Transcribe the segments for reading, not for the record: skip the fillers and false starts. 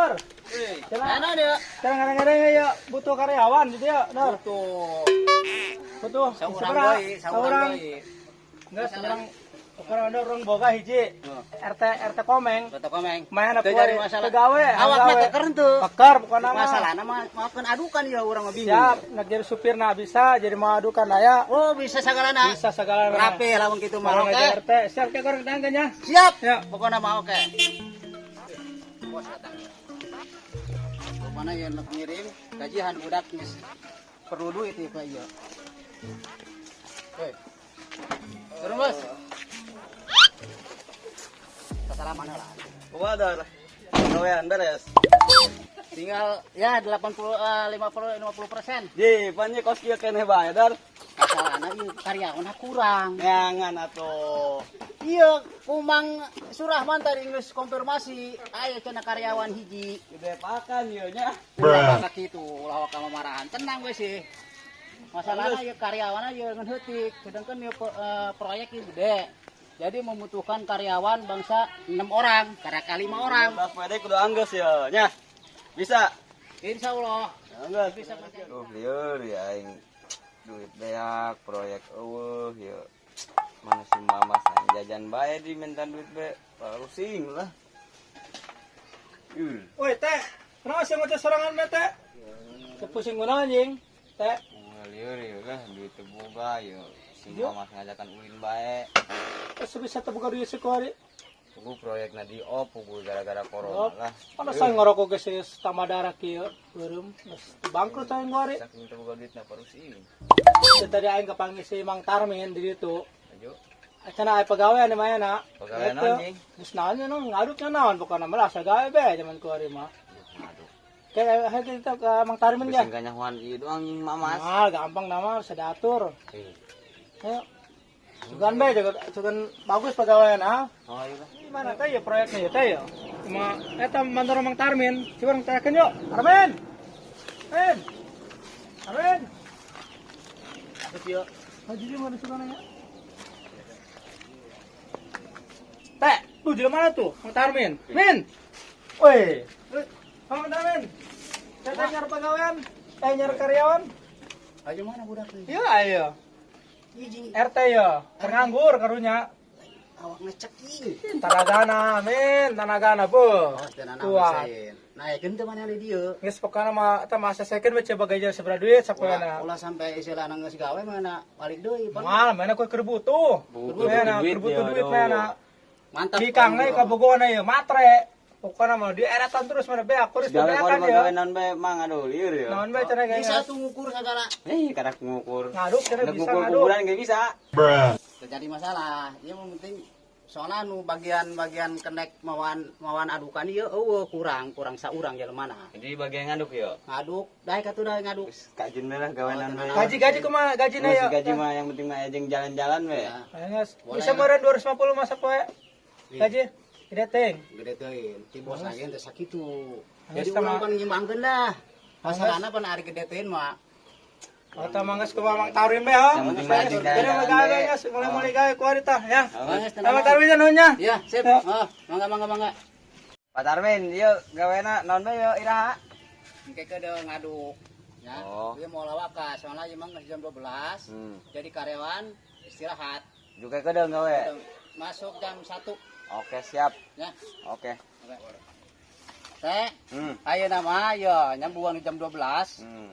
Dor. Mana dia? Kadang-kadang ya butuh karyawan gitu ya, Dor. Butuh. Butuh. Saurang Seberapa? deui, saurang deui. Enggak, seorang orang ada orang boga hiji. RT RT Komeng. Kata Komeng. Main Teu jadi masalah. Tegawe, Awakna keker henteu. Keker bukan nama. Masalahna mah maafkeun adukan ya urang mah bingung. Siap, nak jadi supir nah bisa, jadi mau adukan aya. Oh, bisa sagalana. Bisa segala. Rapi lamun kitu mah Orang oke. aja RT. Siap ke korang tangkanya. Siap. Ya. Pokokna mah oke. Bos datang. Pokokna yang nak ngirim gajian budak geus perlu duit ieu ka ieu. Hei. Turun, Bos. Sasalaman heula. Kumaha, Dor? Gawean beres. Tinggal ya 80 50 50%. Ji, pan ye kos kieu keneh bae, Dor. Masalahna ieu karyawanna kurang. Nyangan atuh. Iya, kumang Surahman tadi geus konfirmasi aya cenah karyawan hiji. Gede pakan ieu nya. Ulah waka kitu, ulah waka mamarahan. Tenang we sih. Masalahna ieu karyawanna ieu ngan heutik, sedangkan ieu proyek ieu gede. Jadi membutuhkan karyawan bangsa 6 orang, karek 5 orang. Bas pede kudu anggeus ya nya. Bisa. Insya Allah Anggeus. bisa. Duh, lieur ya aing duit beak, proyek eueuh ya. Mana si mama saya jajan bae diminta duit be, pusing lah. Woi, Teh. Kenapa sih ngoceh sorangan be, Teh? Pusing guna anjing. Teh. Wah, lieur ya lah duit teu boga ya. Si mama ngajakan ulin bae. Terus bisa terbuka duit sekuari. Pugu proyekna di op pugu gara-gara corona lah. Mana saya ngerokok ke sih tambah darah kieu, beureum, geus bangkrut aing kuari. Saking teu boga duitna pusing. Tadi aing kapanggih si Mang Tarmin di ditu. Ayo. Cenah aya pagawean di mana? Pagawean naon, Jing? Geus naon nya nu ngaduknya naon pokona mah asa gawe be jaman kuari mah. Aduh. Kayak ayo kita ke Mang Tarmin ya. Pusing kanyahoan ieu doang jeung mamas. Nah, gampang nama bisa diatur. Eh. Ayo. Sugan be jaga sugan bagus pagawean ah. Oh iya lah. Gimana teh ya proyeknya ya teh ya? Cuma eta mandor Mang Tarmin. Coba orang tanyakeun yuk. Armin. Armin. Armin. Terus ieu Oh, jadi mana sugan ya? Teh, tuh di mana tuh? Mang Tarmin. Min. Woi. Mang Tarmin. Saya nyari pegawaian, nyari karyawan. aja mana budak teh? Iya, ayo. Ieu jeung RT ya, nganggur karunya. awak ngeceking. Tanagana, min, tanagana bu. Oh, tenang Kuat. Naikeun teu mana di dieu. Geus pokona mah eta masa second we coba gaji sabaraha duit Ulah, sapoeana. ulah sampai istilahna geus gawe mana balik deui pan. Mal, mana kue keur butuh. Butuh Mana duit keur butuh ya, duit aduh. mana. Mantap. Bikang we ka Bogona ieu matre. Pokona mah dieretan terus mana beak kuris Gawe beakan kuari mah ya. gawe naon bae mang aduh lieur ya. Naon bae cenah Bisa gaya. tuh ngukur segala. Eh, karak ngukur. Ngaduk cenah Nek bisa ngukur ngaduk. kuburan gak bisa. Terjadi masalah. Ieu mah penting soalnya nu bagian-bagian kenek mawan mawan adukan ieu eueuh kurang kurang saurang jelema mana. Jadi bagian ngaduk yo. Ngaduk, daek atuh daek ngaduk. Terus kajun we lah gawenan we. Gaji-gaji kumaha gajina Geus ya? gaji mah yang penting mah jeung jalan-jalan we. Ya, Geus. Boleh Bisa lah. meureun 250 masa poe. Gaji. Gede teuing. Gede teuing. Ti bos lagi teh sakitu. Geus Jadi sama- urang pan nyimbangkeun lah. Masalahna pan ari gede teuing mah Atau manggas kumaha Mang Tarwin be ha. Yang penting mah jeung Jadi jalan-jalan mah gawe be. geus mulai-mulai gawe kuari tah ya. Geus, tenang. Mang Tarwin nuhun nya. Ya, sip. Ya. Oh, mangga mangga mangga. Pak Tarmin, yuk gawena naon bae yuk iraha. Engke kedeung ngaduk. Ya, Oh. dia mau lawaka, soalnya ieu mah geus jam 12. Jadi karyawan istirahat. Juga kedeung gawe. Masuk jam 1 Oke, siap. ya. Oke. Teh, ayeuna mah ya nyambuang jam 12.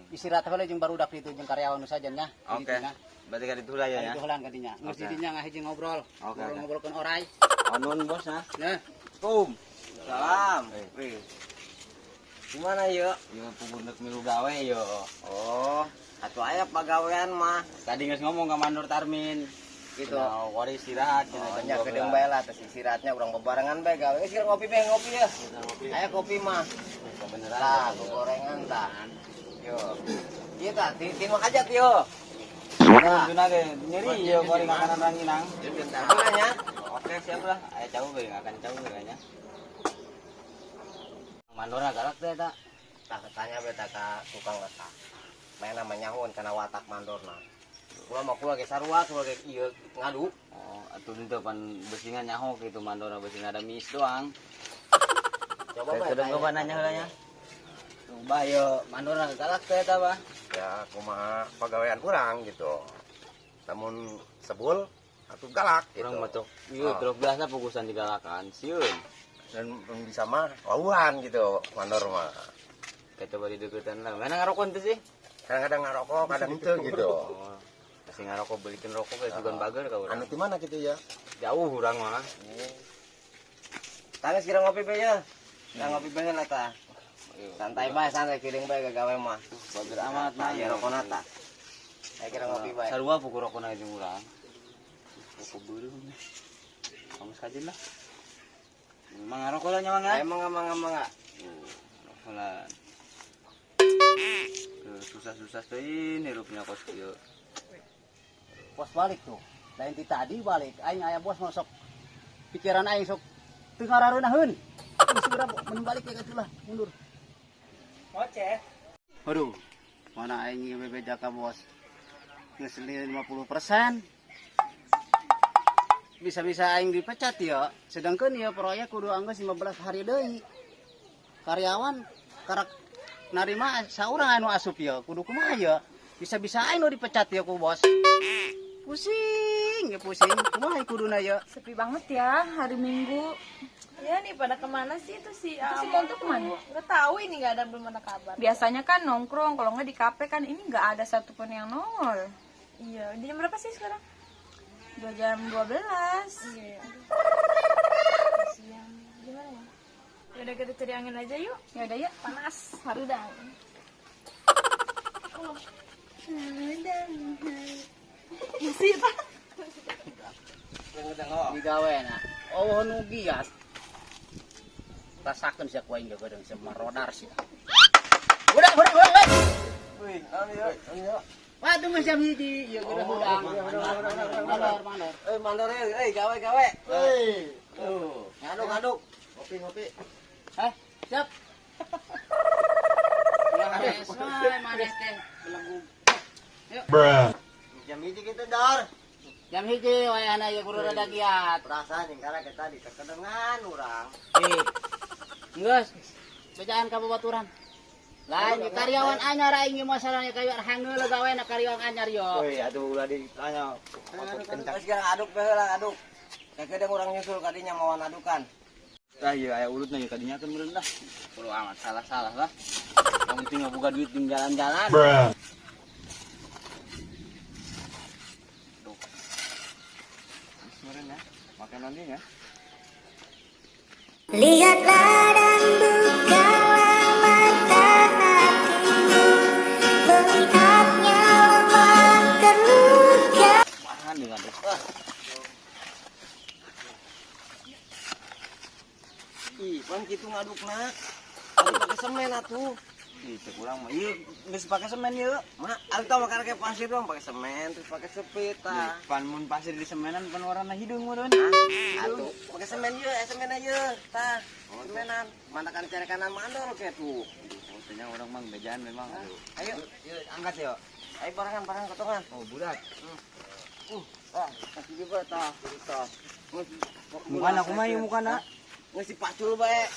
Istirahat heula jeung barudak ditu jeung karyawan nu sajen nya. Oke. Berarti ka ditu lah ya. Itu heula ka dinya. Geus Oke. didinya ngahiji ngobrol. Oke, oke. Ngobrol-ngobrolkeun orai. Oh, nuhun bos nah. Nah, Kum. Salam. Wih. Gimana yuk? Yo pugur nek milu gawe yo. Oh, atuh aya pagawean mah. Tadi geus ngomong ka Mandor Tarmin. Gitu. Nah, wari istirahat cenah Oh, jam nya 12. kedeung bae lah tes istirahatnya urang bebarengan bae gawe. Geus ngopi bae ngopi ya. Aya kopi mah. Kebeneran. Tah, gorengan tah. Yo. Ieu tah, ti ti mah hajat yo. Nah, ge nyeri yo wari makanan ranginang. Tah nya. Oke, siap lah. Aya cau ge ngakan cau ge nya. Mandorna galak teh eta. Tah tanya bae tah ka tukang eta. Maena mah nyahoan kana watak mandorna. Kula mah kula ge sarua, kula ge ieu ngadu. Oh, atuh henteu pan beusingan nyaho kitu mandorna beusingan ada mis doang. Coba bae. Sudah coba nanya heula nya. Bah yo mandorna galak teh eta bah. Ya kumaha pagawean urang gitu. Namun sebul atau galak gitu. Urang mah tok ieu truk biasa fokusan digalakan sieun. Dan bisa mah wawuhan gitu mandor mah. Kayak coba dideketan lah. Mana ngarokok teh sih? Kadang-kadang ngarokok, kadang itu gitu. Oh, masih ngarokok belikin rokok kayak sugan bager ka urang. Anu di mana gitu ya? Jauh urang mah. Tangis kira ngopi be ya. Nah, ngopi be lah tah. Santai bae, santai kiring bae gagawe mah. Bager amat Nah, mah. ya rokona tah. Ayo kira ngopi bae. Sarua puku rokona jeung urang. Rokok beureum. Kamu sekajin lah. Mang ngarokok lah nya mang ya. Ayo mangga mangga mangga. Rokok lah. Susah-susah teuing hirupnya kos kieu. Bos balik tuh. Lain ti tadi balik aing aya bos mau sok pikiran aing sok teu ngarareunaheun. Terus segera mun balik ya atuh lah, mundur. Ngoceh. Aduh, mana aing ieu bebeja ka bos. Geus 50%. Bisa-bisa aing dipecat ya. Sedangkan ya proyek kudu anggeus 15 hari deui. Karyawan karak narima saurang anu asup ya, kudu kumaha ya? Bisa-bisa aing nu dipecat ya ku bos. Pusing, ya pusing. Kumaha kuduna ya? Sepi banget ya hari Minggu. Ya nih pada kemana sih itu si Itu si Monto kemana? Nggak tahu ini nggak ada belum ada kabar. Biasanya kan nongkrong, kalau nggak di kafe kan ini nggak ada satupun yang nongol. Iya, di jam berapa sih sekarang? 2 jam 12. Iya. Siang. Gimana ya? Ya udah kita cari angin aja yuk. Ya udah yuk. Panas, harudang. Oh. Harudang. Masih Pak. Digawe na. Oh nu giat. Rasakeun sia ku aing geus sia rodar sia. Udah, udah, udah, udah. Wih, anu ya, anu ya. Waduh geus jam 1, ieu geus hudang. Mandor, mandor. Eh, mandor euy, gawe gawe. Euy. Tuh, ngaduk ngaduk. Ngopi ngopi. Hah? Siap. Manes, manes teh belegu. Bruh. Jam 1 kita dar. Jam 1 wayahna ieu kudu rada giat. Perasaan yang karena kita di kekedengan urang. Eh. Geus. Bejaan ka babaturan. Lain ge karyawan anyar aing ge masalahna kayu hangeul gawe na karyawan anyar yo. Woi, aduh ulah ditanya. Terus sekarang aduk bae lah aduk. Kekedeng urang nyusul kadinya mawan adukan. Tah ieu aya ulutna ieu kadinya teh meureun lah. Bodo amat salah-salah lah. Yang penting mah boga duit jeung jalan-jalan. Duh. Geus meureun ya. Makan nanti ya. Lihatlah dan bukalah mata hatimu, melihatnya lemah terluka. Mahan dengan tuh. Ih, pan kitu ngadukna. Atuh pakai semen atuh. Ih, cek urang mah ieu geus pake semen ieu. Ma, atuh tau makan kayak pasir doang pakai semen terus pakai sepit tah. Pan mun pasir di semenan pan warna hideung meureun. Atuh, pakai semen ieu, semen aja tah. Semenan. Mana kan cari kanan mandor kayak tuh. Maksudnya orang mah bejaan memang. Aduh. Ayo, Yuk, angkat yuk. ayo barengan barengan kotongan. Oh, budak. Ah, kaki juga tah, tah. Mukana kumaha ieu mukana? Nggak si pacul bae.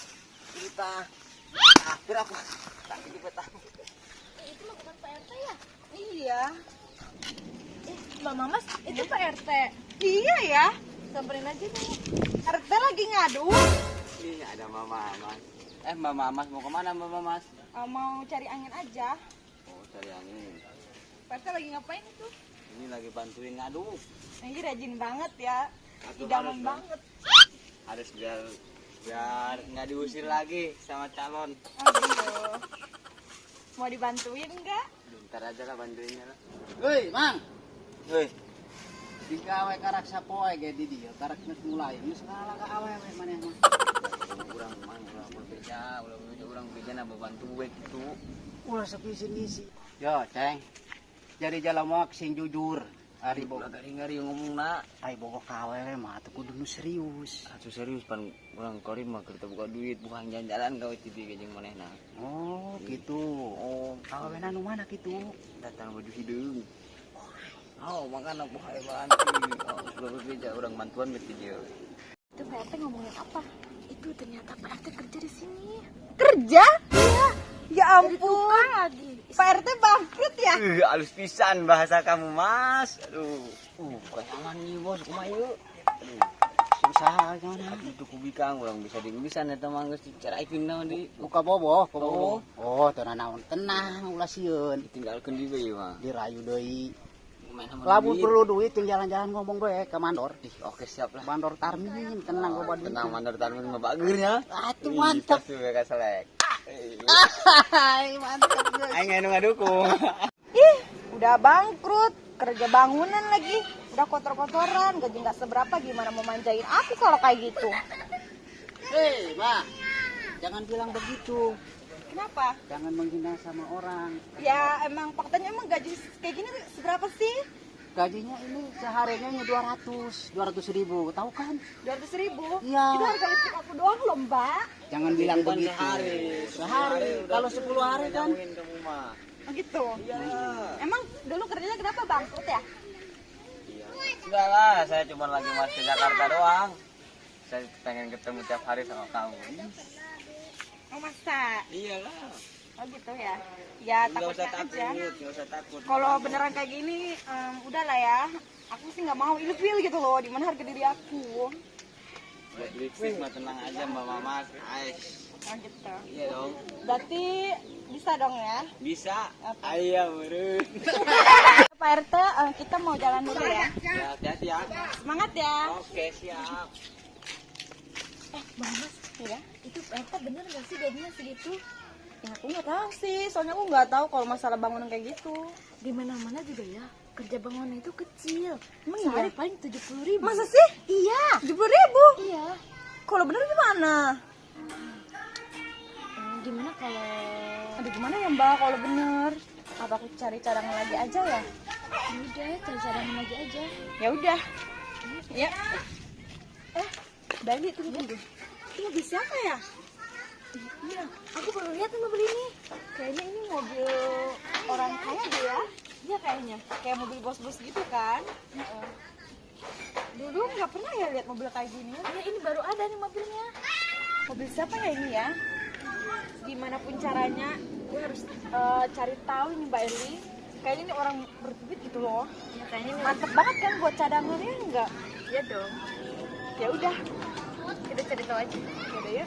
Kita. Ah, kira aku. Kaki juga tah. Itu mah bukan Pak RT ya? Iya. Mbak Mamas, itu Pak RT. Iya ya. Samperin aja nih. RT lagi ngaduk. Ih, ada Mama Amas. Mama Amas mau kemana Mama Amas? Mau cari angin aja. Oh, cari angin. Pak RT lagi ngapain itu? Ini lagi bantuin ngaduk. Ini rajin banget ya. Atuh Idaman harus dong. banget. Harus biar nggak diusir lagi sama calon. Aduh. Mau dibantuin nggak? Bentar aja lah bantuinnya lah. Hei, Mang. Hei, Digawe karak sapoe ge di dieu, karak geus mulai. Geus ngalah ka awewe maneh mah. urang mang urang berbeda, ulah berbeda urang beja na bantu we kitu. Ulah sok ngisi-ngisi. Yo, Ceng. Jadi jalma sing jujur. Ari Ulah boga garing-garing ngomongna. ai boga ka awewe mah atuh kudu nu serius. Atuh serius pan urang korim mah keur teu boga duit, bukan jalan-jalan gawe ti dieu jeung manehna. Oh, gitu. Oh, Awewena nu mana kitu? datang baju hideung. Oh, makana buhay bantu. Oh, ulah berbeda urang bantuan we ti dieu. Itu Pak RT ngomongin apa? Tuh ternyata Pak RT kerja di sini. Kerja? Iya. Ya ampun. Tukang lagi. Pak RT bangkrut ya? Halus pisan bahasa kamu, Mas. Aduh. Kayak nih, Bos. Kumaha ieu? Aduh. Susah gimana? Aduh, tuh kubikang urang bisa dibisan eta mah geus diceraikeun naon di. Buka boboh, boboh. Oh, teu naon tenang ulah sieun. Ditinggalkeun di we mah. Dirayu deui. Lamun Lamun perlu duit ting jalan-jalan ngomong bae ke mandor. Ih, oke siap lah. Mandor Tarmin tenang loba duit. Tenang mandor Tarmin mah bageurnya. Atuh mantap. Pasti we kaselek. Hai, mantap. Aing anu ngadukung. Ih, udah bangkrut, kerja bangunan lagi, udah kotor-kotoran, gaji nggak seberapa, gimana mau manjain aku kalau kayak gitu? Hei, Ma. Jangan bilang begitu. Kenapa? Jangan menghina sama orang. Ya emang faktanya emang gaji kayak gini seberapa sih? Gajinya ini seharinya 200 ribu, tahu kan? 200 ribu? Iya. Itu harga listrik aku doang loh, Mbak. Jangan bilang Bukan begitu. sehari. Sehari. Kalau 10 hari kan? Kamu mah. Oh gitu. Iya. Emang dulu kerjanya kenapa bangkrut ya? Enggak lah, saya cuma lagi masuk ke Jakarta doang. Saya pengen ketemu tiap hari sama kamu. Oh masa? Iyalah. Oh gitu ya? Ya Enggak usah takutnya aja. takut, enggak usah takut. Kalau beneran kayak gini, udahlah ya. Aku sih nggak mau ilfil gitu loh. Dimana harga diri aku? Buat lipstick mah tenang aja Mbak Mamas. Ais. Oh gitu. Iya dong. Berarti bisa dong ya? Bisa. Ayah bro. Pak RT, kita mau jalan dulu ya. Ya, hati-hati ya. Semangat ya. Oke, siap. Bang Mas, ya, itu Pak RT bener nggak sih gajinya segitu? Ya aku nggak tahu sih, soalnya aku nggak tahu kalau masalah bangunan kayak gitu. Di mana-mana juga ya, kerja bangunan itu kecil. Emang sehari iya? paling 70.000. Masa sih? Iya. 70.000? Iya. Kalau bener gimana? Gimana kalau Aduh gimana ya Mbak kalau bener? Apa aku cari cadangan lagi aja ya? Ya udah, cari cadangan lagi aja. Ya udah. Ya. Bali tunggu tunggu. Itu mobil siapa ya? Iya, aku baru lihat nih mobil ini. Kayaknya ini mobil orang kaya deh ya. Iya kayaknya. Kayak mobil bos-bos gitu kan. Dulu nggak pernah ya lihat mobil kayak gini. Ya, ini baru ada nih mobilnya. Mobil siapa ya ini ya? Gimana pun caranya, gue harus cari tahu ini Mbak Eli. Kayaknya ini orang berduit gitu loh. Ya kayaknya ini Mantep banget kan buat cadangannya enggak? Iya dong. Ya udah, Kita cari tahu aja. ya udah ya.